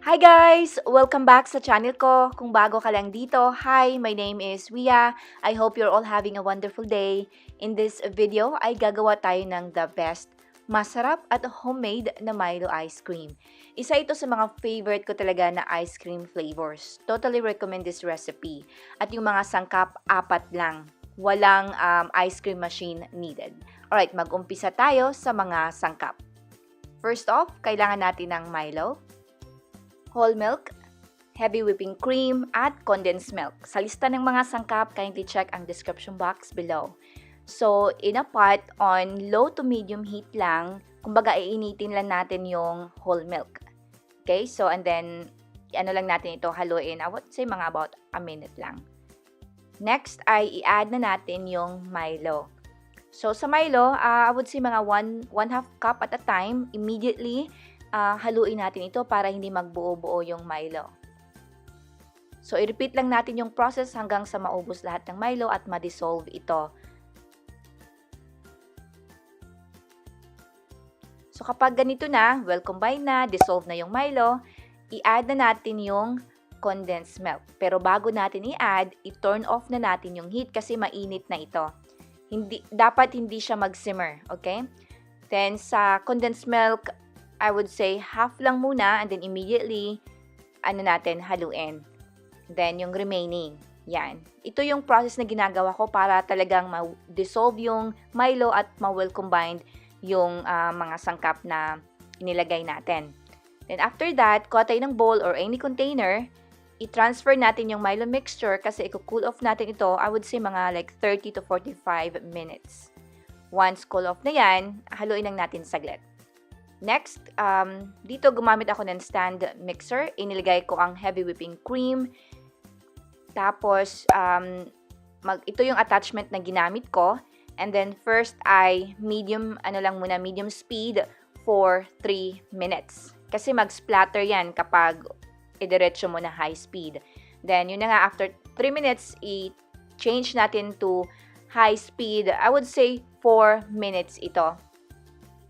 Hi guys! Welcome back sa channel ko. Kung bago ka lang dito, hi, my name is Wia. I hope you're all having a wonderful day. In this video ay gagawa tayo ng the best, masarap at homemade na Milo ice cream. Isa ito sa mga favorite ko talaga na ice cream flavors. Totally recommend this recipe. At yung mga sangkap, 4 lang. Walang ice cream machine needed. Alright, mag-umpisa tayo sa mga sangkap. First off, kailangan natin ng Milo, whole milk, heavy whipping cream, at condensed milk. Sa lista ng mga sangkap, kindly check ang description box below. So, in a pot, on low to medium heat lang, kumbaga iinitin lang natin yung whole milk. Okay, so and then, ano lang natin ito, haluin, I would say mga about a minute lang. Next ay i-add na natin yung Milo. So, sa Milo, I would say mga 1/2 cup at a time, immediately, haluin natin ito para hindi magbuo-buo yung Milo. So, i-repeat lang natin yung process hanggang sa maubos lahat ng Milo at ma-dissolve ito. So, kapag ganito na, well combined na, dissolve na yung Milo, i-add na natin yung condensed milk. Pero bago natin i-add, i-turn off na natin yung heat kasi mainit na ito. Dapat hindi siya mag-simmer, okay? Then, sa condensed milk, I would say half lang muna and then immediately, haluin. Then, yung remaining. Yan. Ito yung process na ginagawa ko para talagang ma-dissolve yung Milo at ma-well combined yung mga sangkap na inilagay natin. Then, after that, kuha tayo ng bowl or any container, i-transfer natin yung Milo mixture kasi i-cool off natin ito, I would say mga like 30 to 45 minutes. Once cool off na yan, haluin lang natin saglit. Next, dito gumamit ako ng stand mixer. Inilagay ko ang heavy whipping cream. Tapos, ito yung attachment na ginamit ko. And then, first ay medium speed for 3 minutes. Kasi mag-splatter yan kapag idiretso mo na high speed. Then, yun na nga, after 3 minutes, i-change natin to high speed. I would say 4 minutes ito.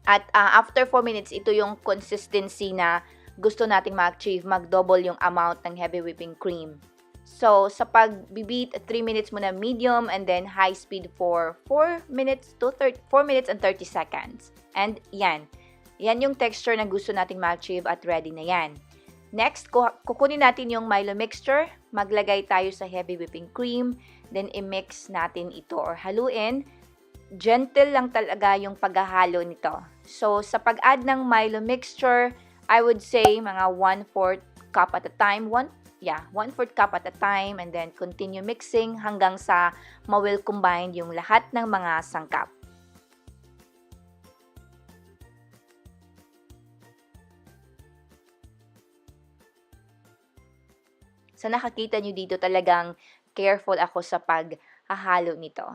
At after 4 minutes, ito yung consistency na gusto nating ma-achieve, mag-double yung amount ng heavy whipping cream. So, sa pag-beat, 3 minutes muna medium and then high speed for 4 minutes and 30 seconds. And yan. Yan yung texture na gusto nating ma-achieve at ready na yan. Next, kukunin natin yung Milo mixture. Maglagay tayo sa heavy whipping cream. Then, i-mix natin ito or haluin. Gentle lang talaga yung paghahalo nito. So, sa pag-add ng Milo mixture, I would say mga 1/4 cup at a time. 1/4 cup at a time and then continue mixing hanggang sa ma-well combined yung lahat ng mga sangkap. So, nakakita nyo dito talagang careful ako sa paghahalo nito.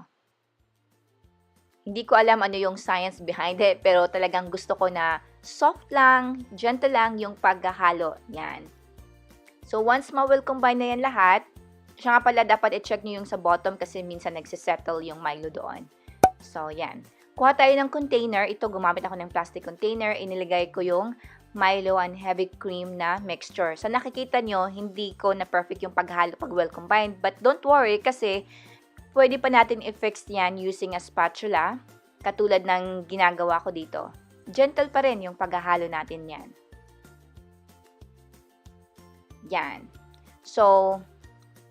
Hindi ko alam ano yung science behind it, pero talagang gusto ko na soft lang, gentle lang yung paghahalo. Yan. So, once ma-well combine na yan lahat, siya nga pala dapat i-check nyo yung sa bottom kasi minsan nagsisettle yung Milo doon. So, yan. Kuha tayo ng container. Ito, gumamit ako ng plastic container. Inilagay ko yung Milo and heavy cream na mixture. So, nakikita nyo, hindi ko na perfect yung paghalo pag well combined. But don't worry kasi pwede pa natin i-fix yan using a spatula, katulad ng ginagawa ko dito. Gentle pa rin yung paghahalo natin yan. Yan. So,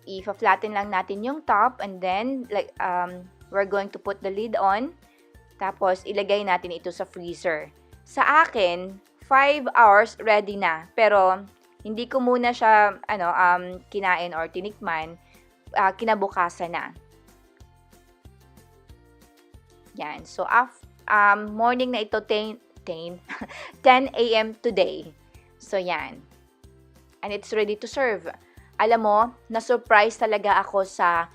i-flatten lang natin yung top and then, we're going to put the lid on. Tapos, ilagay natin ito sa freezer. Sa akin, 5 hours ready na. Pero, hindi ko muna siya kinain or tinikman. Kinabukasan na. Yan. So, morning na ito, 10 a.m. today. So, yan. And it's ready to serve. Alam mo, na-surprise talaga ako sa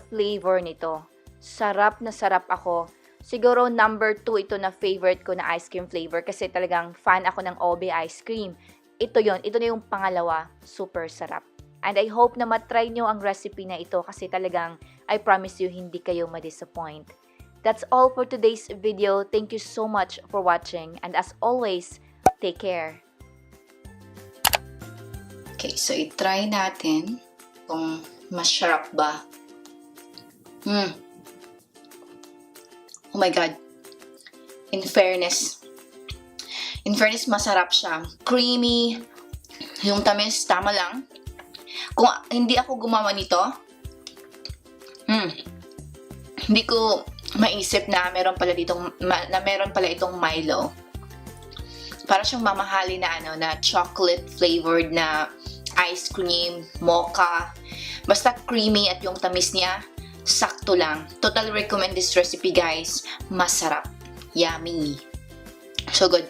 flavor nito. Sarap na sarap ako. Siguro number 2 ito na favorite ko na ice cream flavor kasi talagang fan ako ng Obe ice cream. Ito yon, ito na yung pangalawa. Super sarap. And I hope na matry nyo ang recipe na ito kasi talagang I promise you hindi kayo ma-disappoint. That's all for today's video. Thank you so much for watching. And as always, take care. Okay, so i-try natin kung masarap ba. Oh my God. In fairness, masarap siya. Creamy. Yung tamis, tama lang. Kung hindi ako gumawa nito, hindi ko maisip na meron pala itong Milo. Para siyang mamahali na chocolate flavored na ice cream, mocha. Basta creamy at yung tamis niya, sakto lang. Totally recommend this recipe, guys. Masarap. Yummy. So good.